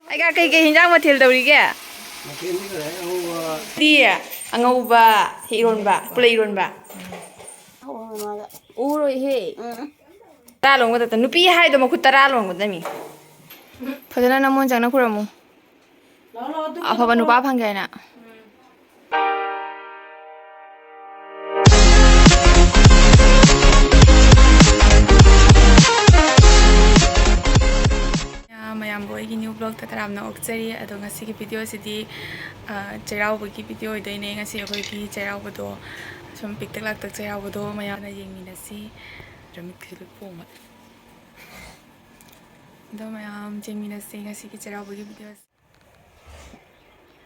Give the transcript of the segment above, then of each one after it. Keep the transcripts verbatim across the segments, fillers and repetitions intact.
ꯑꯩꯒ ꯀꯩꯀꯩ ꯍꯤꯟꯖꯥꯡ ꯃꯊꯦꯜ ꯇꯧꯔꯤꯒꯦ? ꯃꯊꯦꯜꯗꯤ ꯀꯔꯤ? ꯑꯉꯧꯕ꯫ ꯗꯤ ꯑꯉꯧꯕ, ꯏꯔꯣꯟꯕ, ꯄꯨꯂꯩ ꯏꯔꯣꯟꯕ꯫ ꯎꯔꯣꯏꯍꯦ꯫ ꯇꯔꯥ ꯂꯣꯟꯒꯗꯕ ꯅꯨꯄꯤ ꯍꯥꯏꯗꯣ ꯃꯈꯨꯠ ꯇꯔꯥ ꯂꯣꯟꯒꯗꯕꯅꯤ꯫ ꯐꯖꯅ ꯅꯃꯣꯟ ꯆꯪꯅ ꯈꯨꯔꯝꯃꯨ꯫ ꯑꯐꯕ ꯅꯨꯄꯥ ꯐꯪꯒꯦ ꯍꯥꯏꯅ꯫ ꯃꯌꯥꯝꯕꯨ ꯑꯩꯒꯤ new vlogꯇ ꯇꯔꯥꯝꯅ ꯑꯣꯛꯆꯔꯤ꯫ ꯑꯗꯣ ꯉꯁꯤꯒꯤ videoꯁꯤꯗꯤ, ꯑ, ꯆꯩꯔꯥꯎꯕꯒꯤ video ꯑꯣꯏꯗꯣꯏꯅꯦ꯫ ꯉꯁꯤ ꯑꯩꯈꯣꯏꯒꯤ ꯆꯩꯔꯥꯎꯕꯗꯣ, ꯁꯨꯝ ꯄꯤꯛꯇꯛ ꯂꯥꯛꯇꯛ ꯆꯩꯔꯥꯎꯕꯗꯣ ꯃꯌꯥꯝꯅ ꯌꯦꯡꯃꯤꯟꯅꯁꯤ꯫ ꯔꯃꯤꯠꯀꯁꯦ ꯂꯣꯏ ꯄꯣꯝꯃꯦ꯫ ꯑꯗꯣ ꯃꯌꯥꯝ ꯌꯦꯡꯃꯤꯟꯅꯁꯤ ꯉꯁꯤꯒꯤ ꯆꯩꯔꯥꯎꯕꯒꯤ videoꯁꯦ꯫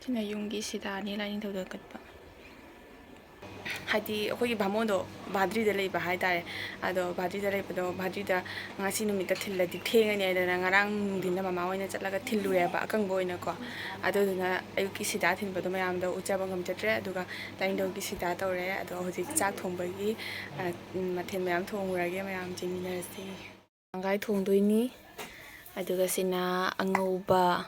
ꯁꯤꯅ ꯌꯨꯝꯒꯤ ꯁꯤꯗꯥꯅꯤ, ꯂꯥꯏꯅꯤꯡꯊꯧꯗ ꯀꯠꯄ꯫ ꯍꯥꯏꯗꯤ ꯑꯩꯈꯣꯏꯒꯤ ꯚꯥꯃꯣꯟꯗꯣ ꯚꯥꯗ꯭ꯔꯤꯗ ꯂꯩꯕ ꯍꯥꯏꯇꯥꯔꯦ꯫ ꯑꯗꯣ ꯚꯥꯗ꯭ꯔꯤꯗ ꯂꯩꯕꯗꯣ, ꯚꯥꯗ꯭ꯔꯤꯗ ꯉꯁꯤ ꯅꯨꯃꯤꯠꯇ ꯊꯤꯜꯂꯗꯤ ꯊꯦꯡꯉꯅꯤ ꯍꯥꯏꯗꯅ ꯉꯔꯥꯡ ꯅꯨꯡꯊꯤꯟꯗ ꯃꯃꯥ ꯍꯣꯏꯅ ꯆꯠꯂꯒ ꯊꯤꯜꯂꯨꯔꯦꯕ, ꯑꯀꯪꯕ ꯑꯣꯏꯅꯀꯣ꯫ ꯑꯗꯨꯗꯨꯅ ꯑꯌꯨꯛꯀꯤ ꯁꯤꯗꯥ ꯊꯤꯟꯕꯗꯣ ꯃꯌꯥꯝꯗꯣ ꯎꯠꯆꯕ ꯉꯝꯖꯗ꯭ꯔꯦ꯫ ꯑꯗꯨꯒ ꯂꯥꯏꯅꯤꯡꯊꯧꯒꯤ ꯁꯤꯗꯥ ꯇꯧꯔꯦ꯫ ꯑꯗꯣ ꯍꯧꯖꯤꯛ ꯆꯥꯛ ꯊꯣꯡꯕꯒꯤ, ꯑ, ꯃꯊꯦꯜ ꯃꯌꯥꯝ ꯊꯣꯡꯉꯨꯔꯒꯦ, ꯃꯌꯥꯝ ꯌꯦꯡꯃꯤꯟꯅꯔꯁꯤ꯫ ꯇꯪꯈꯥꯏ ꯊꯣꯡꯗꯣꯏꯅꯤ꯫ ꯑꯗꯨꯒ ꯁꯤꯅ ꯑꯉꯧꯕ꯫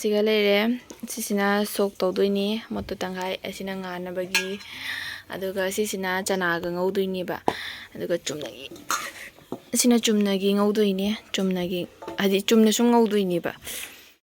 ꯁꯤꯒ ꯂꯩꯔꯦ꯫ ꯁꯤꯁꯤꯅ ꯁꯣꯛ ꯇꯧꯗꯣꯏꯅꯤ, ꯃꯣꯠꯇꯣ ꯇꯪꯈꯥꯏ꯫ ꯑꯁꯤꯅ ꯉꯥꯟꯅꯕꯒꯤ꯫ ꯑꯗꯨꯒ ꯁꯤꯁꯤꯅ ꯆꯅꯥꯒ ꯉꯧꯗꯣꯏꯅꯦꯕ꯫ ꯑꯗꯨꯒ ꯆꯨꯝꯅꯒꯤ, ꯑꯁꯤꯅ ꯆꯨꯝꯅꯒꯤ ꯉꯧꯗꯣꯏꯅꯦ꯫ ꯆꯨꯝꯅꯒꯤ, ꯍꯥꯏꯗꯤ ꯆꯨꯝꯅ ꯁꯨꯝ ꯉꯧꯗꯣꯏꯅꯦꯕ꯫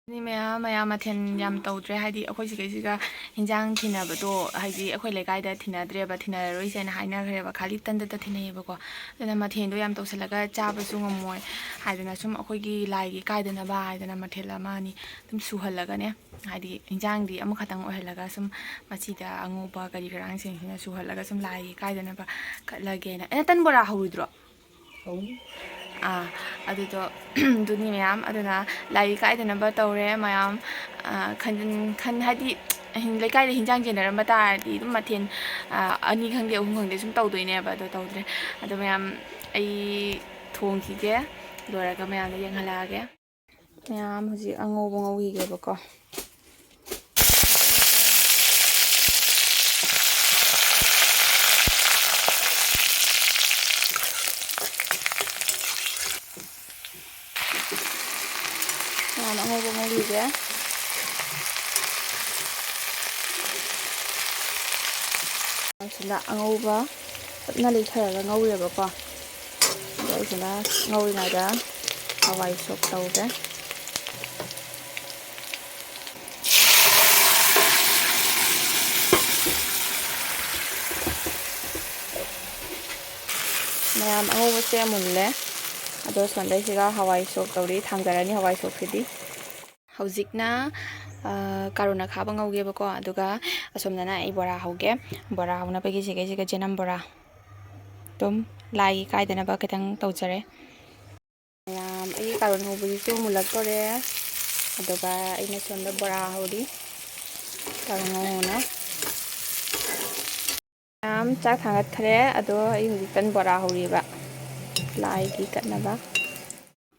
ꯃꯌꯥꯝ, ꯃꯌꯥꯝ ꯃꯊꯦꯜ ꯌꯥꯝ ꯇꯧꯗ꯭ꯔꯦ꯫ ꯍꯥꯏꯗꯤ ꯑꯩꯈꯣꯏ ꯁꯤꯒꯩꯁꯤꯒ ꯍꯤꯟꯖꯥꯡ ꯊꯤꯅꯕꯗꯣ, ꯍꯥꯏꯗꯤ ꯑꯩꯈꯣꯏ ꯂꯩꯀꯥꯏꯗ ꯊꯤꯅꯗ꯭ꯔꯦꯕ, ꯊꯤꯅꯔꯔꯣꯏꯁꯦꯅ ꯍꯥꯏꯅꯈ꯭ꯔꯦꯕ꯫ ꯈꯥꯂꯤ ꯇꯟꯗꯇ ꯊꯤꯅꯩꯌꯦꯕꯀꯣ꯫ ꯑꯗꯨꯅ ꯃꯊꯦꯜꯗꯣ ꯌꯥꯝ ꯇꯧꯁꯜꯂꯒ ꯆꯥꯕꯁꯨ ꯉꯝꯃꯣꯏ ꯍꯥꯏꯗꯅ, ꯁꯨꯝ ꯑꯩꯈꯣꯏꯒꯤ ꯂꯥꯏꯒꯤ ꯀꯥꯏꯗꯅꯕ ꯍꯥꯏꯗꯅ ꯃꯊꯦꯜ ꯑꯃ ꯑꯅꯤ ꯑꯗꯨꯝ ꯁꯨꯍꯜꯂꯒꯅꯦ, ꯍꯥꯏꯗꯤ ꯏꯟꯖꯥꯡꯗꯤ ꯑꯃꯈꯛꯇꯪ ꯑꯣꯏꯍꯜꯂꯒ ꯁꯨꯝ ꯃꯆꯤꯗ ꯑꯉꯧꯕ ꯀꯔꯤ ꯀꯔꯥꯡꯁꯤꯡꯁꯤꯅ ꯁꯨꯍꯜꯂꯒ ꯁꯨꯝ ꯂꯥꯏꯒꯤ ꯀꯥꯏꯗꯅꯕ ꯀꯠꯂꯒꯦꯅ꯫ ꯑꯦ, ꯇꯟ ꯕꯣꯔꯥ ꯍꯧꯔꯣꯏꯗ꯭ꯔꯣ? ꯑꯥ, ꯑꯗꯨꯗꯣ, ꯑꯗꯨꯅꯤ ꯃꯌꯥꯝ꯫ ꯑꯗꯨꯅ ꯂꯥꯏꯒꯤ ꯀꯥꯏꯗꯅꯕ ꯇꯧꯔꯦ ꯃꯌꯥꯝ꯫ ꯑꯥ, ꯈꯟ-, ꯈꯟ-, ꯍꯥꯏꯗꯤ ꯂꯩꯀꯥꯏꯗ ꯍꯤꯟꯖꯥꯡ ꯌꯦꯟꯅꯔꯝꯕ ꯇꯥꯔꯗꯤ ꯑꯗꯨꯝ ꯃꯊꯦꯜ, ꯑꯥ, ꯑꯅꯤ ꯈꯪꯗꯦ, ꯑꯍꯨꯝ ꯈꯪꯗꯦ, ꯁꯨꯝ ꯇꯧꯗꯣꯏꯅꯦꯕ꯫ ꯑꯗꯣ ꯇꯧꯗ꯭ꯔꯦ꯫ ꯑꯗꯣ ꯃꯌꯥꯝ, ꯑꯩ ꯊꯣꯡꯈꯤꯒꯦ, ꯂꯣꯏꯔꯒ ꯃꯌꯥꯝꯗ ꯌꯦꯡꯍꯜꯂꯛꯑꯒꯦ꯫ ꯃꯌꯥꯝ ꯍꯧꯖꯤꯛ ꯑꯉꯧꯕ ꯉꯧꯈꯤꯒꯦꯕꯀꯣ꯫ ꯃꯌꯥꯝ ꯑꯉꯧꯕ ꯉꯧꯔꯤꯁꯦ꯫ ꯁꯤꯗ ꯑꯉꯧꯕ ꯐꯖꯅ ꯂꯩꯊꯔꯒ ꯉꯧꯔꯦꯕꯀꯣ꯫ ꯑꯗꯣ ꯑꯩꯁꯤꯅ ꯉꯧꯔꯤꯉꯩꯗ ꯍꯋꯥꯏ ꯁꯣꯛ ꯇꯧꯒꯦ꯫ ꯃꯌꯥꯝ ꯑꯉꯧꯕꯁꯦ ꯃꯨꯜꯂꯦ꯫ ꯑꯗꯣ ꯁꯣꯝꯗꯩꯁꯤꯒ ꯍꯋꯥꯏ ꯁꯣꯛ ꯇꯧꯔꯤ, ꯊꯥꯡꯖꯔꯅꯤ ꯍꯋꯥꯏ ꯁꯣꯛꯁꯤꯗꯤ꯫ ꯍꯧꯖꯤꯛꯅ, ꯑ, ꯀꯥꯔꯣꯟ ꯑꯈꯥꯕ ꯉꯧꯒꯦꯕꯀꯣ, ꯑꯗꯨꯒ ꯑꯁꯣꯝꯗꯅ ꯑꯩ ꯕꯣꯔꯥ ꯍꯧꯒꯦ꯫ ꯕꯣꯔꯥ ꯍꯧꯅꯕꯒꯤ ꯁꯤꯒꯩꯁꯤꯒ ꯆꯦꯅꯝ ꯕꯣꯔꯥ꯫ ꯑꯗꯨꯝ ꯂꯥꯏꯒꯤ ꯀꯥꯏꯗꯅꯕ ꯈꯤꯇꯪ ꯇꯧꯖꯔꯦ꯫ ꯃꯌꯥꯝ, ꯑꯩꯒꯤ ꯀꯥꯔꯣꯟ ꯍꯧꯕꯁꯤꯁꯨ ꯃꯨꯜꯂꯛꯇꯣꯔꯦ꯫ ꯑꯗꯨꯒ ꯑꯩꯅ ꯁꯣꯝꯗ ꯕꯣꯔꯥ ꯍꯧꯔꯤ꯫ ꯀꯥꯔꯣꯟ ꯉꯧꯅ꯫ ꯃꯌꯥꯝ ꯆꯥꯛ ꯊꯥꯡꯒꯠꯈ꯭ꯔꯦ꯫ ꯑꯗꯣ ꯑꯩ ꯍꯧꯖꯤꯛ ꯇꯟ ꯕꯣꯔꯥ ꯍꯧꯔꯤꯕ꯫ ꯂꯥꯏꯒꯤ ꯀꯠꯅꯕ꯫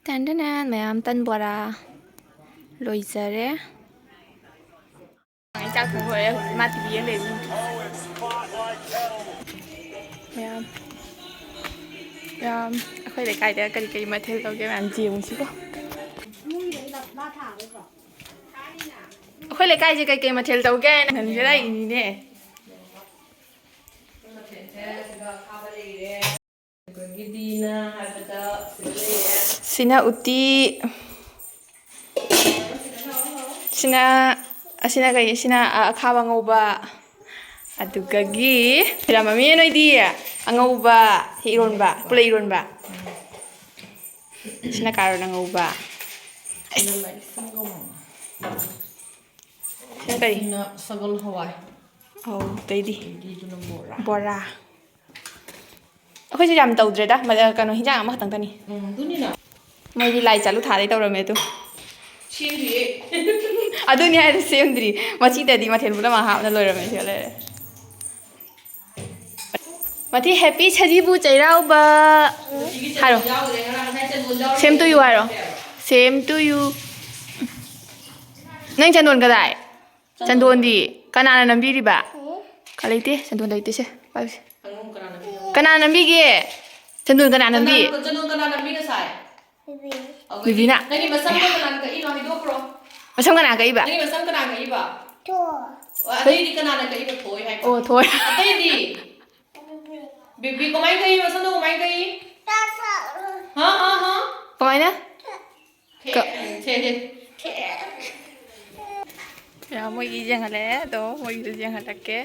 ꯇꯟ ꯇꯟ ꯇꯟ, ꯃꯌꯥꯝ ꯇꯟ ꯕꯣꯔꯥ ꯂꯣꯏꯖꯔꯦ꯫ ꯑꯩ ꯆꯥꯛ ꯊꯣꯡ ꯂꯣꯏꯔꯦ꯫ ꯍꯧꯖꯤꯛ ꯃꯥ ꯇꯤ ꯚꯤ ꯌꯦꯡ ꯂꯩꯕꯅꯤ꯫ ꯃꯌꯥꯝ, ꯃꯌꯥꯝ, ꯑꯩꯈꯣꯏ ꯂꯩꯀꯥꯏꯗ ꯀꯔꯤ ꯀꯔꯤ ꯃꯊꯦꯜ ꯇꯧꯒꯦ ꯃꯌꯥꯝ ꯌꯦꯡꯉꯨꯁꯤꯀꯣ꯫ ꯑꯩꯈꯣꯏ ꯂꯩꯀꯥꯏꯁꯦ ꯀꯩꯀꯩ ꯃꯊꯦꯜ ꯇꯧꯒꯦ ꯍꯥꯏꯅ ꯍꯪꯖꯔꯛꯏꯅꯤꯅꯦ꯫ ꯑꯗꯒꯤꯗꯤꯅ ꯍꯥꯏꯕꯗ ꯁꯤꯗ ꯂꯩꯔꯦ꯫ ꯁꯤꯅ ꯎꯇꯤ꯫ ꯁꯤꯅ, ꯑꯁꯤꯅ ꯀꯩ? ꯁꯤꯅ, ꯑ, ꯑꯈꯥꯕ ꯉꯧꯕ꯫ ꯑꯗꯨꯒꯒꯤ ꯁꯤꯔꯥ ꯃꯃꯤ ꯅꯣꯏꯗꯤ ꯑꯉꯧꯕ ꯏꯔꯣꯟꯕ, ꯄꯨꯂꯩ ꯏꯔꯣꯟꯕ꯫ ꯁꯤꯅ ꯀꯥꯔꯣꯠ ꯑꯉꯧꯕ꯫ ꯁꯤꯅ ꯀꯔꯤ? ꯁꯤꯅ ꯁꯒꯣꯜ ꯍꯋꯥꯏ꯫ ꯑꯧ, ꯑꯇꯩꯗꯤ? ꯑꯗꯒꯤꯗꯨꯅ ꯕꯣꯔꯥ꯫ ꯕꯣꯔꯥ꯫ ꯑꯩꯈꯣꯏꯁꯨ ꯌꯥꯝ ꯇꯧꯗ꯭ꯔꯦꯗ, ꯃ-, ꯀꯩꯅꯣ, ꯍꯤꯟꯖꯥꯡ ꯑꯃꯈꯛꯇꯪꯇꯅꯤ꯫ ꯎꯝ, ꯑꯗꯨꯅꯤꯅ꯫ ꯃꯣꯏꯗꯤ ꯂꯥꯏ ꯆꯥꯂꯨ ꯊꯥꯗꯩ ꯇꯧꯔꯝꯃꯦ ꯑꯗꯨ꯫ ꯁꯦꯝꯗ꯭ꯔꯤꯌꯦ꯫ ꯑꯗꯨꯅꯤ ꯍꯥꯏꯗꯣ, ꯁꯦꯝꯗ꯭ꯔꯤ꯫ ꯃꯆꯤꯗꯗꯤ ꯃꯊꯦꯜ ꯄꯨꯝꯅꯃꯛ ꯍꯥꯞꯅ ꯂꯣꯏꯔꯝꯃꯦ ꯁꯤꯗ ꯂꯩꯔꯦ꯫ ꯃꯊꯤ, ꯍꯦꯄꯤ ꯁꯖꯤꯕꯨ ꯆꯩꯔꯥꯎꯕ꯫ ꯍꯥꯏꯔꯣ꯫ Same to you ꯍꯥꯏꯔꯣ꯫ Same to you꯫ ꯅꯪ ꯆꯟꯗꯣꯟ ꯀꯗꯥꯏ? ꯆꯟꯗꯣꯟꯗꯤ ꯀꯅꯥꯅ ꯅꯝꯕꯤꯔꯤꯕ? ꯀ-, ꯂꯩꯇꯦ, ꯆꯟꯗꯣꯟ ꯂꯩꯇꯦ꯫ ꯁꯦ, ꯄꯥꯏꯌꯨꯁꯦ꯫ ꯀꯅꯥꯅ ꯅꯝꯕꯤꯒꯦ? ꯆꯟꯗꯣꯟ ꯀꯅꯥ ꯅꯝꯕꯤ? ꯀꯅꯥ, ꯆꯟꯗꯣꯟ ꯀꯅꯥ ꯅꯝꯕꯤ ꯉꯁꯥꯏ? ꯕꯤꯕꯤꯅ꯫ ꯅꯪꯒꯤ ꯃꯁꯝꯗꯣ ꯀꯅꯥꯅ ꯀꯛꯏꯅꯣ ꯍꯥꯏꯗꯣꯛꯈ꯭ꯔꯣ꯫ ꯃꯁꯝ ꯀꯅꯥ ꯀꯛꯏꯕ? ꯅꯪꯒꯤ ꯃꯁꯝ ꯀꯅꯥ ꯀꯛꯏꯕ? ꯑꯣ, ꯑꯇꯩꯗꯤ ꯀꯅꯥꯅ ꯀꯛꯏꯕ? ꯊꯣꯏ ꯍꯥꯏꯕ꯫ ꯑꯣ, ꯊꯣꯏ꯫ ꯑꯇꯩꯗꯤ? ꯕꯤꯕꯤ ꯀꯃꯥꯏꯅ ꯀꯛꯏ? ꯃꯁꯝꯗꯣ ꯀꯃꯥꯏꯅ ꯀꯛꯏ? ꯍꯥ, ꯍꯥ, ꯍꯥ? ꯀꯃꯥꯏꯅ? ꯊꯦ, ꯀ- ꯊꯦ, ꯊꯦ꯫ ꯌꯥ, ꯃꯣꯏꯒꯤ ꯌꯦꯡꯍꯜꯂꯛꯑꯦ, ꯑꯗꯣ ꯃꯣꯏꯒꯤꯁꯨ ꯌꯦꯡꯍꯜꯂꯛꯀꯦ꯫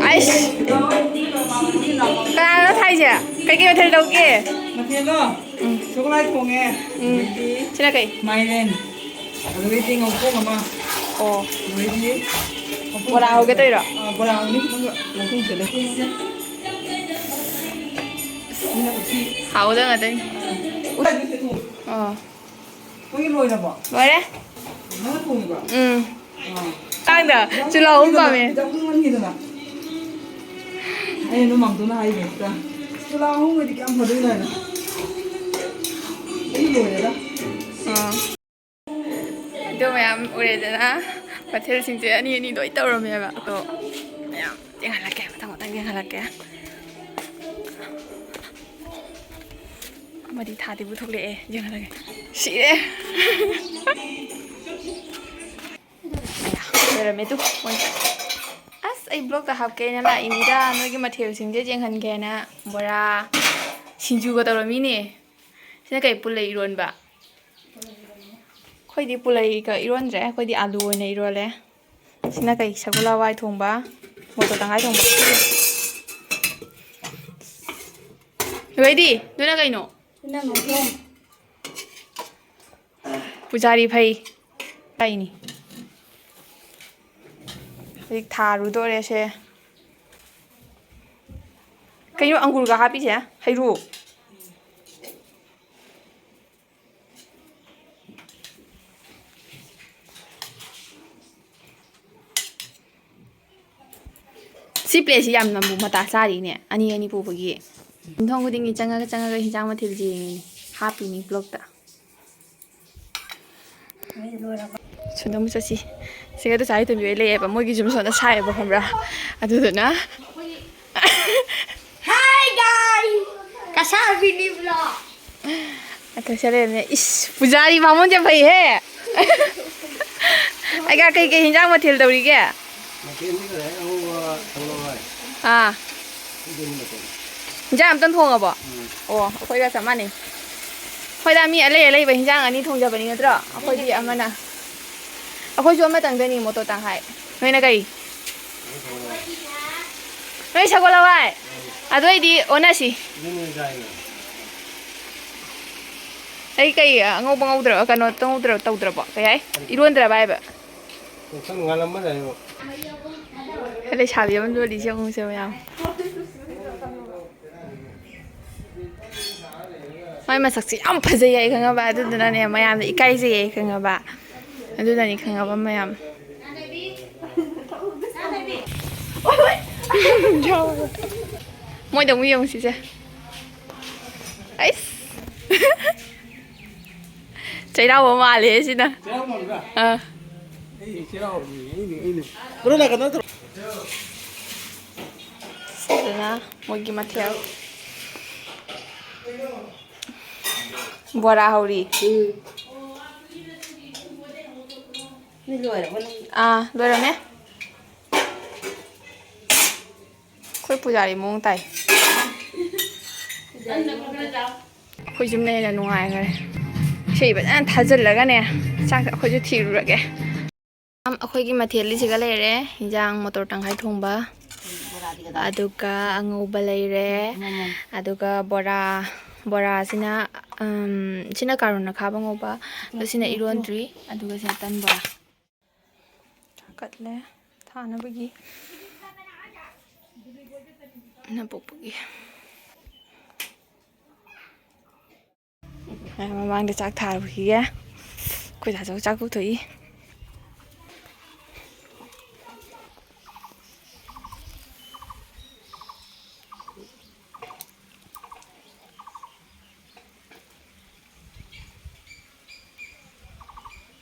ꯑꯩꯁ! ꯀꯅꯥꯅꯣ ꯊꯥꯏꯁꯦ? ꯀꯩꯀꯩ ꯃꯊꯦꯜ ꯇꯧꯒꯦ? ꯃꯊꯦꯜꯂꯣ? ꯎꯝ꯫ ꯁꯒꯣꯜꯍꯋꯥꯏ ꯊꯣꯡꯉꯦ꯫ ꯎꯝ꯫ ꯑꯗꯒꯤꯗꯤ ꯁꯤꯅ ꯀꯩ? ꯃꯥꯏꯔꯦꯟ꯫ ꯑꯗꯨꯗꯒꯤꯗꯤ ꯉꯧꯊꯣꯡ ꯑꯃ꯫ ꯑꯣ꯫ ꯑꯗꯨꯗꯒꯤꯗꯤ ꯕꯣꯔꯥ ꯍꯧꯒꯦ ꯇꯧꯔꯤꯔꯣ? ꯑꯥ, ꯕꯣꯔꯥ ꯍꯧꯅꯤ ꯈꯤꯇꯪꯒ ꯉꯧꯊꯣꯡ ꯆꯠꯂꯦ꯫ ꯃꯤꯅ ꯎꯇꯤ꯫ ꯍꯥꯎꯗ ꯉꯥꯛꯇꯅꯤ꯫ ꯑꯥ꯫ ꯅꯪꯒꯤ ꯂꯣꯏꯔꯕꯣ? ꯂꯣꯏꯔꯦ꯫ ꯅꯪꯅ ꯊꯣꯡꯉꯤꯕ? ꯎꯝ꯫ ꯑꯥ꯫ ꯀꯥꯡꯗ ꯆꯨꯂꯥ ꯑꯍꯨꯝ ꯄꯥꯝꯃꯦ꯫ ꯈꯤꯇꯪ ꯎꯪꯍꯟꯈꯤꯗꯅ꯫ ꯑꯩꯅ ꯑꯗꯨꯝ ꯃꯥꯝꯇꯣꯟꯅ ꯍꯥꯏꯕꯅꯦ, ꯆꯨꯂꯥ ꯑꯍꯨꯝ ꯑꯣꯏꯗꯤ ꯀꯌꯥꯝ ꯐꯗꯣꯏꯅꯣ ꯍꯥꯏꯅ꯫ ꯑꯩ ꯂꯣꯏꯔꯦꯗ꯫ ꯑꯥ꯫ ꯑꯗꯨ ꯃꯌꯥꯝ ꯎꯔꯦꯗꯅ, ꯃꯊꯦꯜꯁꯤꯡꯁꯦ ꯑꯅꯤ ꯑꯅꯤ ꯂꯣꯏ ꯇꯧꯔꯝꯃꯦꯕ꯫ ꯑꯗꯣ ꯃꯌꯥꯝ ꯌꯦꯡꯍꯜꯂꯛꯀꯦ, ꯃꯊꯪ ꯃꯊꯪ ꯌꯦꯡꯍꯜꯂꯛꯀꯦ꯫ ꯑꯃꯗꯤ ꯊꯥꯗꯤ ꯄꯨꯊꯣꯛꯂꯛꯑꯦ, ꯌꯦꯡꯍꯜꯂꯒꯦ꯫ ꯁꯤꯔꯦ꯫ ꯂꯣꯏꯔꯝꯃꯦ ꯇꯨ, ꯃꯣꯏ꯫ ꯑꯁ, ꯑꯩ ꯕ꯭ꯂꯣꯛꯇ ꯍꯥꯞꯀꯦꯅ ꯂꯥꯛꯏꯅꯤꯗ, ꯅꯣꯏꯒꯤ ꯃꯊꯦꯜꯁꯤꯡꯁꯦ ꯌꯦꯡꯍꯟꯒꯦꯅ꯫ ꯕꯣꯔꯥ, ꯁꯤꯡꯖꯨꯒ ꯇꯧꯔꯝꯃꯤꯅꯦ꯫ ꯁꯤꯅ ꯀꯩ, ꯄꯨꯂꯩ ꯏꯔꯣꯟꯕ? ꯑꯩꯈꯣꯏꯗꯤ ꯄꯨꯂꯩꯒ ꯏꯔꯣꯟꯗ꯭ꯔꯦ, ꯑꯩꯈꯣꯏꯗꯤ ꯑꯥꯂꯨ ꯑꯣꯏꯅ ꯏꯔꯣꯜꯂꯦ꯫ ꯁꯤꯅ ꯀꯩ, ꯁꯒꯣꯜ ꯍꯋꯥꯏ ꯊꯣꯡꯕ, ꯃꯣꯇꯣꯔ ꯇꯪꯈꯥꯏ ꯊꯣꯡꯕ꯫ ꯂꯣꯏꯗꯤ, ꯑꯗꯨꯅ ꯀꯩꯅꯣ? ꯁꯤꯅ ꯉꯧꯊꯣꯡ꯫ ꯄꯨꯖꯥꯔꯤ ꯐꯩ ꯍꯥꯏꯅꯤ꯫ ꯍꯧꯖꯤꯛ ꯊꯥꯔꯨꯗꯣꯔꯦꯁꯦ꯫ ꯀꯩꯅꯣ ꯑꯪꯒꯨꯔꯒ ꯍꯥꯞꯄꯤꯁꯦ? ꯍꯩꯔꯨ꯫ ꯁꯤ ꯄ꯭ꯂꯦꯠꯁꯤ ꯌꯥꯝꯅ ꯃꯇꯥ ꯆꯥꯔꯤꯅꯦ, ꯑꯅꯤ ꯑꯅꯤ ꯄꯨꯕꯒꯤ꯫ ꯌꯨꯝꯊꯣꯡ ꯈꯨꯗꯤꯡꯒꯤ ꯆꯪꯉꯒ ꯆꯪꯉꯒ ꯍꯤꯟꯖꯥꯡ ꯃꯊꯦꯜ ꯌꯦꯡꯉꯤꯅꯦ, ꯍꯥꯞꯄꯤꯅꯤ ꯕ꯭ꯂꯣꯛꯇ꯫ ꯁꯣꯝꯗ ꯑꯃꯨꯛ ꯆꯠꯁꯤ꯫ ꯁꯤꯒ ꯇꯨꯆꯥ ꯍꯩꯇꯣꯝꯕꯤ ꯍꯣꯏ ꯂꯩꯌꯦꯕ, ꯃꯣꯏꯒꯤ ꯌꯨꯝ ꯁꯣꯝꯗ ꯁꯥꯏꯌꯦꯕ, ꯈꯪꯕ꯭ꯔꯥ? ꯑꯗꯨꯗꯨꯅ Hi guys! ꯀꯁꯥꯕꯤꯅꯤ vlog꯫ ꯑꯊꯣꯏ ꯁꯔꯦꯝꯅꯦ꯫ ꯏꯁ, ꯄꯨꯖꯥꯔꯤ ꯕꯥꯃꯣꯟꯁꯦ ꯐꯩꯍꯦ꯫ ꯑꯩꯒ ꯀꯩꯀꯩ ꯍꯤꯟꯖꯥꯡ ꯃꯊꯦꯜ ꯇꯧꯔꯤꯒꯦ? ꯃꯊꯦꯜꯗꯤ ꯀꯔꯤ ꯍꯥꯏ? ꯑꯉꯧꯕ ꯊꯣꯡꯉꯣ ꯍꯥꯏ꯫ ꯑꯥ꯫ ꯑꯗꯨꯅꯤ ꯃꯊꯦꯜ꯫ ꯍꯤꯟꯖꯥꯡ ꯑꯝꯇꯪ ꯊꯣꯡꯉꯕꯣ? ꯎꯝ꯫ ꯑꯣ, ꯑꯩꯈꯣꯏꯒ ꯆꯞ ꯃꯥꯟꯅꯩ꯫ ꯑꯩꯈꯣꯏꯗ ꯃꯤ ꯑꯂꯩ ꯑꯂꯩꯕ ꯍꯤꯟꯖꯥꯡ ꯑꯅꯤ ꯊꯣꯡꯖꯕꯅꯤ ꯅꯠꯇ꯭ꯔꯣ? ꯑꯩꯈꯣꯏꯗꯤ ꯑꯃꯅ, ꯑꯩꯈꯣꯏꯁꯨ ꯑꯃꯇꯪꯗꯅꯤ ꯃꯣꯇꯣꯔ ꯇꯪꯈꯥꯏ꯫ ꯅꯣꯏꯅ ꯀꯔꯤ? ꯅꯣꯏ ꯁꯒꯣꯜ ꯍꯋꯥꯏ? ꯑꯗꯨ ꯑꯣꯏꯗꯤ ꯑꯣꯟꯅꯁꯤ꯫ ꯑꯗꯨꯅ ꯆꯥꯏꯅ꯫ ꯑꯩ ꯀꯩ ꯑꯉꯧꯕ ꯉꯧꯗ꯭ꯔ-, ꯀꯩꯅꯣ ꯇꯧꯗ꯭ꯔ-, ꯇꯧꯗ꯭ꯔꯕꯣ? ꯀꯩ ꯍꯥꯏ? ꯏꯔꯣꯟꯗ꯭ꯔꯕ ꯍꯥꯏꯕ? ꯈꯔ ꯉꯥꯜꯂꯝꯃꯗ꯭ꯔꯥ ꯍꯥꯏꯕ? ꯂꯩꯁꯥꯕꯤ ꯑꯃ ꯂꯣꯜꯂꯤꯁꯦ ꯌꯦꯡꯉꯨꯁꯦ ꯃꯌꯥꯝ꯫ ꯃꯥꯏ ꯃꯁꯛꯁꯦ ꯌꯥꯝ ꯐꯖꯩ ꯍꯥꯏ ꯈꯪꯉꯕ? ꯑꯗꯨꯗꯨꯅꯅꯦ ꯃꯌꯥꯝꯅ ꯏꯀꯥꯏꯖꯩ ꯍꯥꯏ ꯈꯪꯉꯕ? ꯑꯗꯨꯅꯅꯤ ꯈꯪꯉꯕ ꯃꯌꯥꯝ? ꯃꯣꯏꯗ ꯑꯃꯨꯛ ꯌꯦꯡꯉꯨꯁꯤꯁꯦ꯫ ꯑꯩꯁ꯫ ꯆꯩꯔꯥꯎꯕ ꯃꯥꯜꯂꯦ ꯁꯤꯅ꯫ ꯆꯩꯔꯥꯎ ꯃꯥꯟꯕ꯭ꯔꯥ? ꯑꯥ꯫ ꯑꯩ ꯆꯩꯔꯥꯎꯕꯅꯤ, ꯑꯩꯅꯦ, ꯑꯩꯅꯦ꯫ ꯀꯩꯅꯣ ꯅꯥꯀꯟꯗ ꯅꯠꯇ꯭ꯔꯣ? ꯁꯤꯗꯅ ꯃꯣꯏꯒꯤ ꯃꯊꯦꯜ꯫ ꯕꯣꯔꯥ ꯍꯧꯔꯤ꯫ ꯎꯝ꯫ ꯃꯤ ꯂꯣꯏꯔꯕꯣ ꯅꯪ? ꯑꯥ, ꯂꯣꯏꯔꯝꯃꯦ꯫ ꯑꯩꯈꯣꯏ ꯄꯨꯖꯥꯔꯤ ꯃꯑꯣꯡ ꯇꯥꯏ꯫ ꯑꯩꯈꯣꯏ ꯌꯨꯝꯅ ꯍꯦꯟꯅ ꯅꯨꯡꯉꯥꯏꯈꯔꯦ꯫ ꯏꯁꯩ ꯐꯖꯅ ꯊꯥꯖꯤꯜꯂꯒꯅꯦ, ꯆꯥꯛ ꯑꯩꯈꯣꯏꯁꯨ ꯊꯤꯔꯨꯔꯒꯦ꯫ ꯑꯩꯈꯣꯏꯒꯤ ꯃꯊꯦꯜꯗꯤ ꯁꯤꯒ ꯂꯩꯔꯦ꯫ ꯍꯤꯟꯖꯥꯡ ꯃꯣꯇꯣꯔ ꯇꯪꯈꯥꯏ ꯊꯣꯡꯕ, ꯑꯗꯨꯒ ꯑꯉꯧꯕ ꯂꯩꯔꯦ, ꯑꯗꯨꯒ ꯕꯣꯔꯥ, ꯕꯣꯔꯥꯁꯤꯅ, ꯎꯝ, ꯁꯤꯅ ꯀꯥꯔꯣꯟ ꯑꯈꯥꯕ ꯉꯧꯕ, ꯑꯗꯣ ꯁꯤꯅ ꯏꯔꯣꯟꯗ꯭ꯔꯤ, ꯑꯗꯨꯒ ꯁꯤꯅ ꯇꯟ ꯕꯣꯔꯥ꯫ ꯊꯥꯒꯠꯂꯦ ꯊꯥꯅꯕꯒꯤ꯫ ꯅꯄꯣꯛꯄꯒꯤ꯫ ꯑ, ꯃꯃꯥꯡꯗ ꯆꯥꯛ ꯊꯥꯔꯨꯈꯤꯒꯦ꯫ ꯑꯩꯈꯣꯏ ꯗꯥꯁꯨ ꯆꯥꯛ ꯇꯣꯛꯊꯣꯛꯏ꯫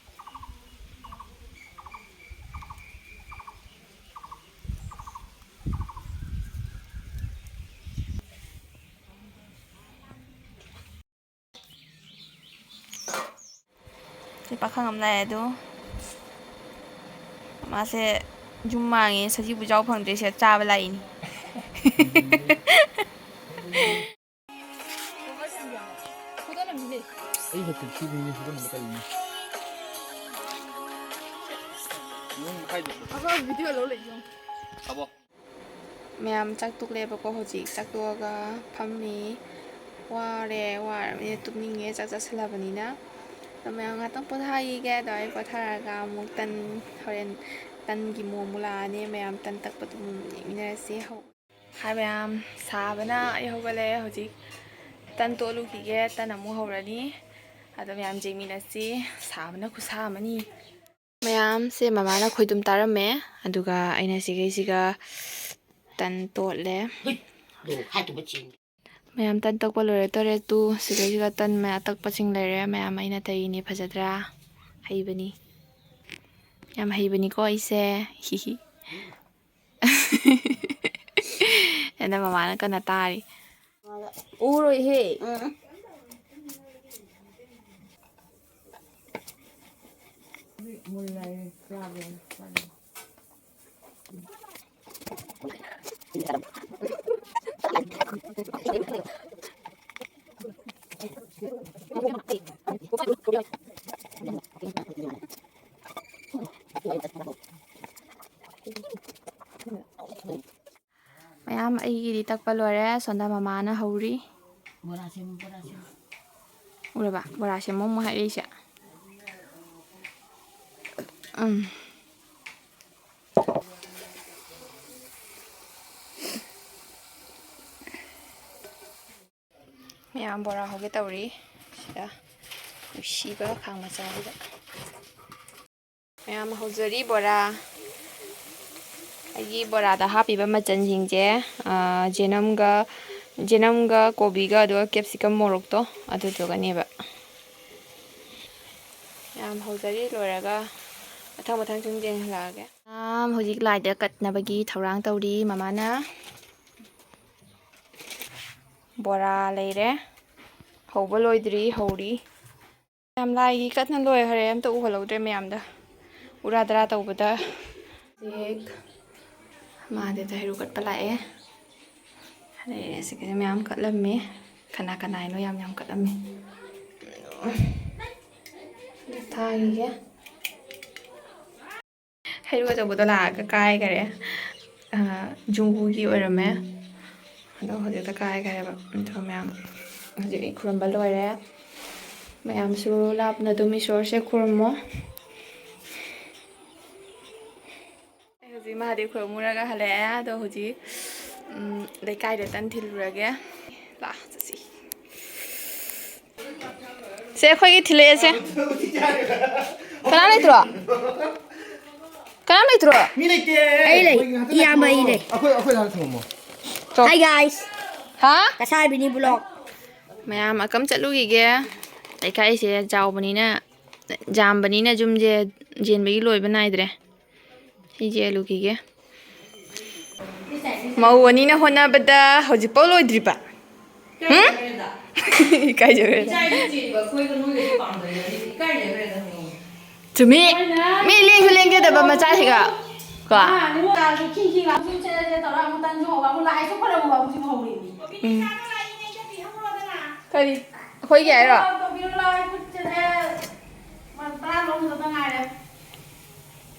ꯁꯤ ꯄꯥꯈꯪ ꯑꯃ ꯂꯥꯛꯑꯦ ꯑꯗꯣ, ꯃꯥꯁꯦ ꯌꯨꯝ ꯃꯥꯡꯉꯦ, ꯁꯖꯤꯕꯨ ꯆꯥꯎ ꯐꯪꯗ꯭ꯔꯦ, ꯁꯤꯗ ꯆꯥꯕ ꯂꯥꯛꯏꯅꯤ꯫ ꯑꯩ ꯍꯦꯛꯇ ꯊꯤꯕꯅꯤꯅꯦ, ꯁꯤꯗ ꯅꯝꯕ ꯇꯜꯂꯤꯅꯦ꯫ ꯑꯩꯈꯣꯏ video ꯂꯧ ꯂꯩ ꯌꯦꯡꯉꯣ꯫ ꯃꯌꯥꯝ ꯆꯥꯛ ꯇꯣꯛꯂꯦꯕꯀꯣ, ꯍꯧꯖꯤꯛ ꯆꯥꯛ ꯇꯣꯛꯑꯒ ꯐꯝꯃꯤ꯫ ꯋꯥꯔꯦ, ꯋꯥꯔꯕꯅꯤꯅ ꯇꯨꯝꯅꯤꯡꯉꯦ, ꯆꯥꯛ ꯆꯥꯁꯜꯂꯕꯅꯤꯅ꯫ ꯑꯗꯣ ꯃꯌꯥꯝ ꯉꯥꯛꯇꯪ ꯄꯣꯊꯥꯈꯤꯒꯦ꯫ ꯑꯗꯣ ꯑꯩ ꯄꯣꯊꯥꯔꯒ ꯑꯃꯨꯛ ꯇꯟ, ꯍꯣꯔꯦꯟ ꯇꯟꯒꯤ ꯃꯑꯣꯡ ꯑꯃꯨꯛ ꯂꯥꯛꯑꯅꯤ꯫ ꯃꯌꯥꯝ ꯇꯟ ꯇꯛꯄꯗꯣ ꯑꯃꯨꯛ ꯌꯦꯡꯃꯤꯟꯅꯔꯁꯤ꯫ ꯍꯧ-, ꯍꯥꯏ ꯃꯌꯥꯝ, ꯁꯥꯕꯅ ꯑꯩ ꯍꯧꯒꯠꯂꯦ꯫ ꯍꯧꯖꯤꯛ ꯇꯟ ꯇꯣꯠꯂꯨꯈꯤꯒꯦ, ꯇꯟ ꯑꯃꯨꯛ ꯍꯧꯔꯅꯤ꯫ ꯑꯗꯣ ꯃꯌꯥꯝ ꯌꯦꯡꯃꯤꯟꯅꯁꯤ꯫ ꯁꯥꯕꯅ ꯈꯨꯠꯁꯥ ꯑꯃꯅꯤ꯫ ꯃꯌꯥꯝꯁꯦ ꯃꯃꯥꯅ ꯈꯣꯏꯗꯨꯝ ꯇꯥꯔꯝꯃꯦ, ꯑꯗꯨꯒ ꯑꯩꯅ ꯁꯤꯈꯩꯁꯤꯒ ꯇꯟ ꯇꯣꯠꯂꯦ꯫ ꯃꯌꯥꯝ ꯇꯟ ꯇꯛꯄ ꯂꯣꯏꯔꯦ, ꯇꯔꯦꯠ ꯇꯨ꯫ ꯁꯤꯈꯩꯁꯤꯒ ꯇꯟ ꯃꯌꯥꯝ ꯇꯛꯄꯁꯤꯡ ꯂꯩꯔꯦ꯫ ꯃꯌꯥꯝ ꯑꯩꯅ ꯇꯩꯔꯤꯅꯦ, ꯐꯖꯗ꯭ꯔꯥ? ꯍꯩꯕꯅꯤ, ꯌꯥꯝ ꯍꯩꯕꯅꯤꯀꯣ ꯑꯩꯁꯦ꯫ ꯍꯤꯍꯤ꯫ ꯑꯗ ꯃꯃꯥꯅ ꯀꯟꯅ ꯇꯥꯔꯤ꯫ ꯎꯔꯣꯏꯍꯦ꯫ ꯃꯌꯥꯝ ꯑꯩꯒꯤꯗꯤ ꯇꯛꯄ ꯂꯣꯏꯔꯦ꯫ ꯁꯣꯝꯗ ꯃꯃꯥꯅ ꯍꯧꯔꯤ꯫ ꯕꯣꯔꯥ ꯁꯦꯝꯃꯨ, ꯕꯣꯔꯥ ꯁꯦꯝꯃꯨ꯫ ꯎꯔꯕ? ꯕꯣꯔꯥ ꯁꯦꯝꯃꯣ ꯑꯃꯨꯛ ꯍꯥꯏꯔꯛꯏꯁꯦ꯫ ꯎꯝ꯫ ꯃꯌꯥꯝ ꯕꯣꯔꯥ ꯍꯧꯒꯦ ꯇꯧꯔꯤ꯫ ꯁꯤꯗ ꯅꯨꯡꯁꯤꯕ ꯈꯥꯡ ꯃꯆꯥꯗꯨꯗ꯫ ꯃꯌꯥꯝ ꯍꯧꯖꯔꯤ ꯕꯣꯔꯥ꯫ ꯑꯩꯒꯤ ꯕꯣꯔꯥꯗ ꯍꯥꯞꯄꯤꯕ ꯃꯆꯜꯁꯤꯡꯁꯦ, ꯑꯥ, ꯖꯦꯅꯝꯒ, ꯖꯦꯅꯝꯒ ꯀꯣꯕꯤꯒ ꯑꯗꯨꯒ capsicum ꯃꯣꯔꯣꯛꯇꯣ ꯑꯗꯨꯗꯨꯒꯅꯦꯕ꯫ ꯃꯌꯥꯝ ꯍꯧꯖꯔꯤ, ꯂꯣꯏꯔꯒ ꯃꯊꯪ ꯃꯊꯪ ꯁꯨꯝ ꯌꯦꯡꯍꯜꯂꯛꯑꯒꯦ꯫ ꯃꯌꯥꯝ ꯍꯧꯖꯤꯛ ꯂꯥꯏꯗ ꯀꯠꯅꯕꯒꯤ ꯊꯧꯔꯥꯡ ꯇꯧꯔꯤ ꯃꯃꯥꯅ꯫ ꯕꯣꯔꯥ ꯂꯩꯔꯦ꯫ ꯍꯧꯕ ꯂꯣꯏꯗ꯭ꯔꯤ, ꯍꯧꯔꯤ꯫ ꯌꯥꯝ ꯂꯥꯏꯒꯤ ꯀꯠꯅ ꯂꯣꯏꯈ꯭ꯔꯦ, ꯑꯝꯇ ꯎꯍꯜꯍꯧꯗ꯭ꯔꯦ ꯃꯌꯥꯝꯗ꯫ ꯎꯔꯥ ꯗꯔꯥ ꯇꯧꯕꯗ꯫ ꯍꯧꯖꯤꯛ ꯃꯍꯥꯗꯦꯕꯗ ꯍꯩꯔꯨ ꯀꯠꯄ ꯂꯥꯛꯑꯦ꯫ ꯑꯗꯩ ꯑꯁꯤꯒꯤꯁꯦ ꯃꯌꯥꯝ ꯀꯠꯂꯝꯃꯦ꯫ ꯀꯅꯥ ꯀꯅꯥ ꯍꯥꯏꯅꯣ ꯌꯥꯝ ꯌꯥꯝ ꯀꯠꯂꯝꯃꯦ꯫ ꯊꯥꯈꯤꯒꯦ꯫ ꯍꯩꯔꯨ ꯑꯆꯧꯕꯗꯣ ꯂꯥꯛꯑꯒ ꯀꯥꯏꯈꯔꯦ꯫ ꯑ, ꯖꯨꯡꯒꯨꯒꯤ ꯑꯣꯏꯔꯝꯃꯦ꯫ ꯑꯗꯣ ꯍꯧꯖꯤꯛꯇ ꯀꯥꯏꯈꯔꯦꯕ꯫ ꯑꯗꯣ ꯃꯌꯥꯝ ꯍꯧꯖꯤꯛ ꯑꯩ ꯈꯨꯔꯨꯝꯕ ꯂꯣꯏꯔꯦ꯫ ꯃꯌꯥꯝꯁꯨ ꯂꯥꯞꯅ ꯑꯗꯨꯝ ꯏꯁꯣꯔꯁꯦ ꯈꯨꯔꯨꯝꯃꯣ꯫ ꯑꯩ ꯍꯧꯖꯤꯛ ꯃꯍꯥꯗꯦꯕ ꯈꯨꯔꯨꯝꯃꯨꯔꯒ ꯍꯜꯂꯛꯑꯦ꯫ ꯑꯗꯣ ꯍꯧꯖꯤꯛ, ꯎꯝ, ꯂꯩꯀꯥꯏꯗ ꯇꯟ ꯊꯤꯜꯂꯨꯔꯒꯦ꯫ ꯂꯥꯛ ꯆꯠꯁꯤ꯫ ꯁꯦ, ꯑꯩꯈꯣꯏꯒꯤ ꯊꯤꯜꯂꯛꯑꯦꯁꯦ꯫ ꯀꯅꯥꯝ ꯂꯩꯇ꯭ꯔꯣ? ꯀꯅꯥꯝ ꯂꯩꯇ꯭ꯔꯣ? ꯃꯤ ꯂꯩꯇꯦ꯫ ꯑꯩ ꯂꯩ꯫ ꯑꯩꯈꯣꯏ ꯉꯥꯏꯍꯥꯛꯇꯪ ꯏꯌꯥꯝꯕ ꯑꯩ ꯂꯩ꯫ ꯑꯩꯈꯣꯏ, ꯑꯩꯈꯣꯏ ꯉꯥꯏꯍꯥꯛ ꯊꯝꯃꯝꯃꯣ꯫ Hi guys꯫ ꯍꯥ? ꯀꯁꯥꯔꯕꯤꯅꯤ vlog꯫ ꯃꯌꯥꯝ ꯑꯀꯝ ꯆꯠꯂꯨꯈꯤꯒꯦ꯫ ꯂꯩꯀꯥꯏꯁꯦ ꯆꯥꯎꯕꯅꯤꯅ, ꯌꯥꯝꯕꯅꯤꯅ ꯌꯨꯝꯁꯦ ꯌꯦꯟꯕꯒꯤ ꯂꯣꯏꯕ ꯅꯥꯏꯗ꯭ꯔꯦ꯫ ꯁꯤ ꯌꯦꯜꯂꯨꯈꯤꯒꯦ꯫ ꯃꯧ ꯑꯅꯤꯅ ꯍꯣꯠꯅꯕꯗ ꯍꯧꯖꯤꯛꯐꯥꯎ ꯂꯣꯏꯗ꯭ꯔꯤꯕ꯫ ꯍꯨꯝ? ꯏꯀꯥꯏꯖꯈ꯭ꯔꯦꯗ꯫ ꯆꯨꯝꯃꯤ꯫ ꯃꯤ ꯂꯦꯡꯁꯨ ꯂꯦꯡꯖꯗꯕ ꯃꯆꯥꯁꯤꯒ꯫ ꯀꯣ? ꯎꯝ꯫ ꯀꯔꯤ? ꯑꯩꯈꯣꯏꯒꯤ ꯍꯥꯏꯔꯣ?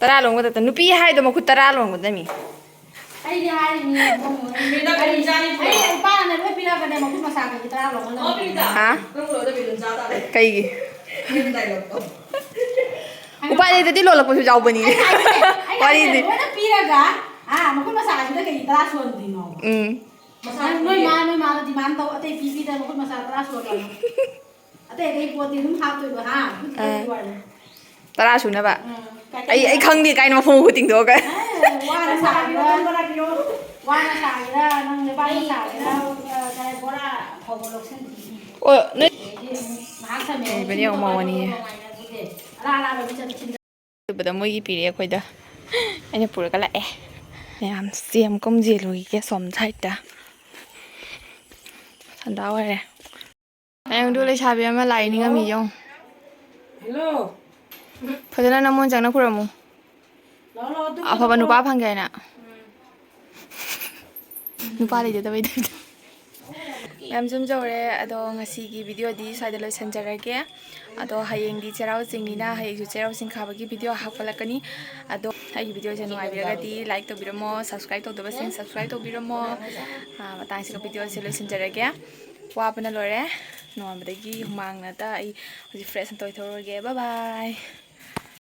ꯇꯔꯥ ꯂꯣꯟꯒꯗꯕ꯫ ꯅꯨꯄꯤ ꯍꯥꯏꯗꯣ ꯃꯈꯨꯠ ꯇꯔꯥ ꯂꯣꯟꯒꯗꯕꯅꯤ꯫ ꯑꯩꯗꯤ ꯍꯥꯏꯔꯤꯅꯤ, ꯏꯕꯨꯡꯉꯣ꯫ ꯃꯦꯗꯥꯝ, ꯑꯩ, ꯏꯆꯥꯅꯤ꯫ ꯑꯩ ꯅꯨꯄꯥꯅꯅꯦ ꯂꯣꯏ ꯄꯤꯔꯛꯀꯅꯦ, ꯃꯈꯨꯠ ꯃꯁꯥ ꯈꯛꯀꯤ ꯇꯔꯥ ꯂꯧꯍꯜꯂꯣ꯫ ꯍꯥ? ꯀꯩꯒꯤ? ꯎꯄꯥꯏ ꯂꯩꯇꯗꯤ ꯂꯣꯜꯂꯛꯄꯁꯨ ꯌꯥꯎꯕꯅꯤ꯫ ꯑꯩ ꯍꯥꯏꯁꯦ, ꯑꯩ ꯍꯥꯏꯁꯦ, ꯋꯥꯔꯤꯗꯤ꯫ ꯂꯣꯏꯅ ꯄꯤꯔꯒ, ꯑꯥ, ꯃꯈꯨꯠ ꯃꯁꯥꯁꯤꯗ ꯀꯩꯒꯤ ꯇꯔꯥ ꯁꯨꯍꯟꯗ꯭ꯔꯤꯅꯣ? ꯎꯝ꯫ ꯅꯪ ꯅꯣꯏ ꯃꯥ, ꯅꯣꯏ ꯃꯥꯗ demand ꯇꯧ, ꯑꯇꯩ ꯄꯤꯕꯤꯗ ꯃꯈꯨꯠ ꯃꯁꯥ ꯇꯔꯥ ꯁꯨꯍꯜꯂꯣ꯫ ꯑꯇꯩ ꯑꯇꯩ ꯄꯣꯠꯇꯤ ꯑꯗꯨꯝ ꯍꯥꯞꯇꯣꯏꯕ, ꯍꯥ? ꯈꯨꯠꯇ ꯑꯥ꯫ ꯂꯣꯏꯔꯦ꯫ ꯇꯔꯥ ꯁꯨꯅꯕ? ꯎꯝ꯫ ꯑꯩ, ꯑꯩ ꯈꯪꯗꯦ ꯀꯥꯏꯅ ꯃꯈꯣꯡ ꯃꯈꯨꯠ ꯇꯤꯡꯊꯣꯛꯑꯒ꯫ ꯑꯦ, ꯋꯥꯅ ꯁꯥꯒꯦꯔꯥ, ꯋꯥꯅ ꯁꯥꯒꯦꯔꯥ, ꯅꯪ ꯂꯩꯕꯥꯛꯅ ꯁꯥꯒꯦꯔꯥ, ꯑ, ꯀꯩ ꯕꯣꯔꯥ ꯐꯧꯕ ꯂꯧꯁꯤꯟꯕꯤꯒꯦ꯫ ꯑꯣ, ꯅꯣꯏ ꯑꯗꯩꯗꯤ ꯑꯃꯨꯛ ꯉꯥꯏꯍꯥꯛ ꯊꯝꯃꯦ꯫ ꯂꯩꯕꯅꯦ ꯌꯦꯡꯉꯣ, ꯃꯧ ꯑꯅꯤ꯫ ꯑꯔꯥ ꯑꯔꯥꯕ ꯃꯤ ꯆꯠꯄ ꯊꯤꯟ- ꯑꯗꯨꯕꯗ ꯃꯣꯏꯒꯤ ꯄꯤꯔꯛꯑꯦ ꯑꯩꯈꯣꯏꯗ꯫ ꯑꯩꯅ ꯄꯨꯔꯒ ꯂꯥꯛꯑꯦ꯫ ꯃꯌꯥꯝ ꯆꯦꯝ ꯀꯨꯝ ꯆꯦꯜꯂꯨꯈꯤꯒꯦ ꯑꯁꯣꯝ side ꯇ꯫ ꯁꯟꯗꯥ ꯑꯣꯏꯔꯦ꯫ ꯃꯌꯥꯝꯗꯨ ꯂꯩꯁꯥꯕꯤ ꯑꯃ ꯂꯥꯛꯏ ꯅꯤꯡꯉꯝꯃꯤ ꯌꯦꯡꯉꯨ꯫ ꯍꯜꯂꯣ꯫ ꯐꯖꯅ ꯅꯃꯣꯟ ꯆꯪꯅ ꯈꯨꯔꯝꯃꯨ꯫ ꯂꯥꯛꯑꯣ, ꯂꯥꯛꯑꯣ, ꯑꯗꯨ ꯑꯐꯕ ꯀꯩꯅꯣ ꯅꯨꯄꯥ ꯇꯧꯔꯣ꯫ ꯐꯪꯒꯦ ꯍꯥꯏꯅ꯫ ꯎꯝ꯫ ꯅꯨꯄꯥ ꯂꯩꯖꯗꯕꯩ ꯇꯥꯏꯞꯇ꯫ ꯃꯌꯥꯝ ꯌꯨꯝ ꯌꯧꯔꯦ꯫ ꯑꯗꯣ ꯉꯁꯤꯒꯤ videoꯗꯤ ꯁ꯭ꯋꯥꯏꯗ ꯂꯣꯏꯁꯤꯟꯖꯔꯒꯦ꯫ ꯑꯗꯣ ꯍꯌꯦꯡꯗꯤ ꯆꯩꯔꯥꯎ ꯆꯤꯡꯅꯤꯅ ꯍꯌꯦꯡꯁꯨ ꯆꯩꯔꯥꯎ ꯆꯤꯡ ꯀꯥꯕꯒꯤ video ꯍꯥꯞꯀꯠꯂꯛꯀꯅꯤ꯫ ꯑꯗꯣ ꯑꯩꯒꯤ videoꯁꯦ ꯅꯨꯡꯉꯥꯏꯕꯤꯔꯒꯗꯤ like ꯇꯧꯕꯤꯔꯝꯃꯣ, subscribe ꯇꯧꯗꯕꯁꯤꯡ subscribe ꯇꯧꯕꯤꯔꯝꯃꯣ꯫ ꯑꯥ, ꯃꯇꯥꯡꯁꯤꯒ videoꯁꯦ ꯂꯣꯏꯁꯤꯟꯖꯔꯒꯦ꯫ ꯋꯥꯕꯅ ꯂꯣꯏꯔꯦ꯫ ꯅꯣꯡꯉꯥꯟꯕꯗꯒꯤ ꯍꯨꯃꯥꯡꯅꯇ ꯑꯩ ꯍꯧꯖꯤꯛ fresh ꯑꯝꯇ ꯑꯣꯏꯊꯣꯛꯎꯔꯒꯦ꯫ Bye bye꯫